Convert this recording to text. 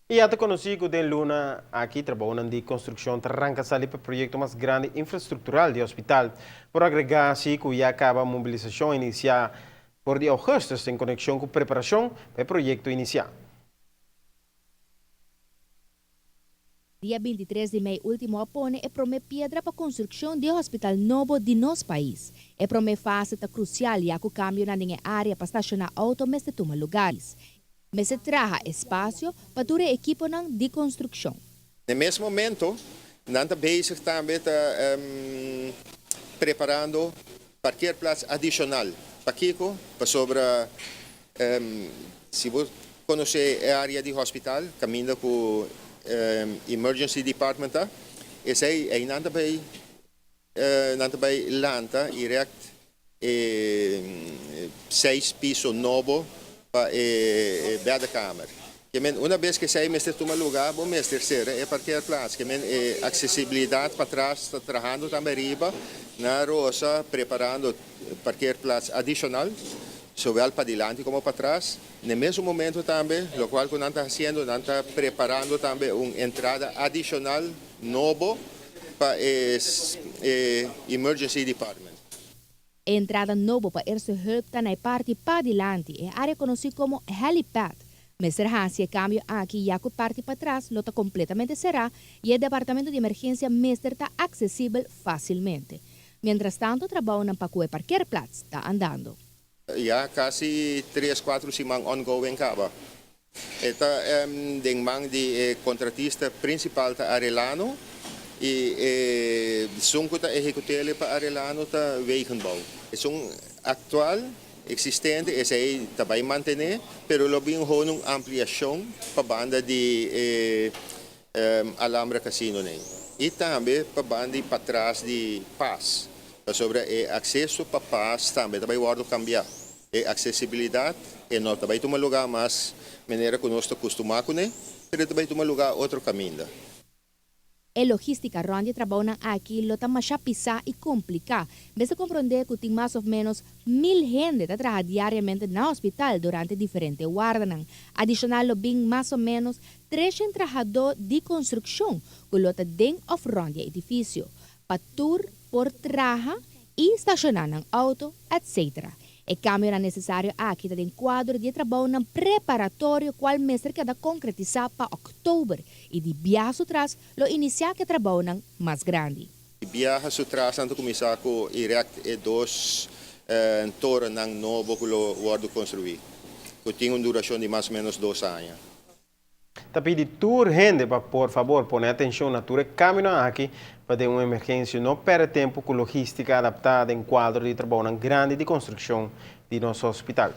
I ya ta konosí ku den luna aki trabounan di konstrukshon ta ranka sali pa e proyekto mas grandi infrastruktural di hospital. Por agregá si ku ya kaba mobilisashon a inisiá for di ougùstùs den konekshon ku preparashon pa e proyekto inisiá. Dia 23 di mei último a pone e promé piedra pa konstrukshon di e hospital nobo di nos pais. E promé fase ta krusial ya ku kambionan den e área pa stashoná outo mester tuma lugá. Mester traha espasio pa tur e ekiponan di konstrukshon. Na e mes momento nan ta bezig tambe ta preparando parkeerplaats adishonal. Pakiko? Pasobra si bo konosé e área di hospital kaminda ku emergency department ta, esei einan ta bai nan ta bai lanta i rèkt e seis piso nobo pa e bèdekamer. Ke men una bes ku esei mester tuma lugá bo mester sera e parkeerplaats. Ke men e aksesibilidat patras ta trahando tambe riba na Rosa preparando parkeerplaats adishonal zowel padilanti komo patras. Na e mesun momento tambe lokual ku nan ta hasiendo nan ta preparando tambe un entrada adishonal nobo pa e emergency department. E entrada nobo pa Eerste Hulp ta na e parti padilanti, e área konosí komo helipad. Mester hasi e kambio aki ya ku parti patras lo ta kompletamente será i e departamento di emergensia mester ta aksesibel fásilmente. Mientrastantu trabounan pa ku e parkeerplaats ta andando. Ya kasi tres kuatro siman ongoing kaba. E ta den man di e kontratista prinsipal ta Arellano i e esun ku ta ehekut'el pa Arellano ta Wegenbouw. Esun aktual eksistente esei ta bai mantené pero lo bin hon un ampliashon pa banda di e Alhambra Casino nei i tambe pa banda di patras di Paz pasobra e akseso pa Paz tambe ta bai wòrdu kambiá. E aksesibilidat e no ta bai tuma lugá mas manera ku nos ta kustumá kuné, pero e ta bai tuma lugá otro kaminda. E logístika rònt di e trabounan aki lo ta mashá pisá i kompliká. Mester komprondé ku tin mas òf ménos 1000 hende ta traha diariamente na hospital durante diferente wardanan. Adishonal lo bin mas o ménos 300 trahadó di konstrukshon ku lo ta den òf rònt di e edifisio pa tur por traha i stashoná nan outo, etc. E kambionan nesesario aki ta den kuadro di e trabounan preparatorio kual mester keda konkretisá pa òktober i di biaha su tras lo inisiá ku e trabounan mas grandi. Di biaha su tras nan ta kuminsá ku erect e dos torennan nobo ku lo wòrdu konstruí, ku tin un durashon di mas o ménos 2 aña. Ta pidi tur hende pa por fabor pone atencion na tur e cambionan aki pa den un emergencia no perde tempo cu logistica adapta den cuadro di trabounan grandi di construccion di nos hospital.